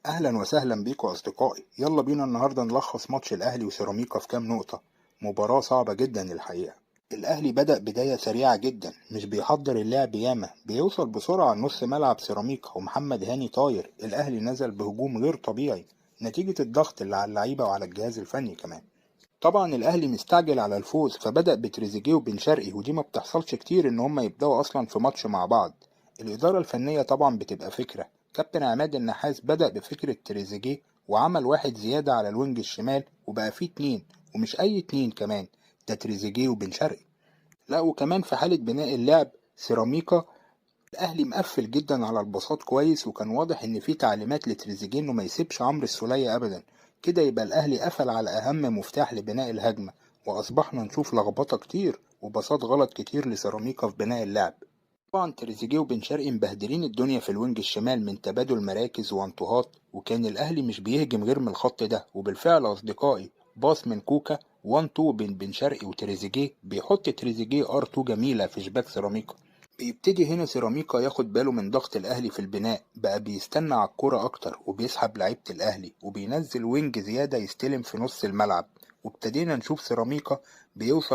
اهلا وسهلا بيكم اصدقائي. يلا بينا النهارده نلخص ماتش الاهلي وسيراميكا في كام نقطة. مباراة صعبة جدا الحقيقة. الاهلي بدأ بداية سريعة جدا، مش بيحضر اللعب ياما، بيوصل بسرعة نص ملعب سيراميكا ومحمد هاني طاير. الاهلي نزل بهجوم غير طبيعي نتيجة الضغط اللي على اللعيبة وعلى الجهاز الفني كمان. طبعا الاهلي مستعجل على الفوز، فبدأ بتريزيجيه وبن شرقي، ودي ما بتحصلش كتير ان هما يبدأوا اصلا في ماتش مع بعض. الادارة الفنية طبعا بتبقى فكرة. كابتن عماد النحاس بدأ بفكرة تريزيجيه وعمل واحد زيادة على ال wing الشمال، وبقى فيه اتنين، ومش اي اتنين كمان، ده تريزيجيه وبن شرقي. لا وكمان في حالة بناء اللعب سيراميكا الاهلي مقفل جدا على البساط كويس، وكان واضح ان في تعليمات لتريزيجيه انه ما يسيبش عمرو السولية ابدا. كده يبقى الاهلي قفل على اهم مفتاح لبناء الهجمة، واصبحنا نشوف لخبطة كتير وبساط غلط كتير لسيراميكا في بناء اللعب. طبعا تريزيجيه وبن شرقي مبهدلين الدنيا في ال wing الشمال من تبادل مراكز وانتوهات، وكان الاهلي مش بيهجم غير من الخط ده. وبالفعل اصدقائي باص من كوكا 1-2 بين بن شرقي وتريزيجيه، بيحط تريزيجيه R2 جميلة في شباك سيراميكا. بيبتدي هنا سيراميكا ياخد باله من ضغط الاهلي في البناء، بقى بيستنى على الكرة اكتر وبيسحب لعيبة الاهلي وبينزل wing زيادة يستلم في نص الملعب. وابتدينا نشوف سيراميكا بيوصل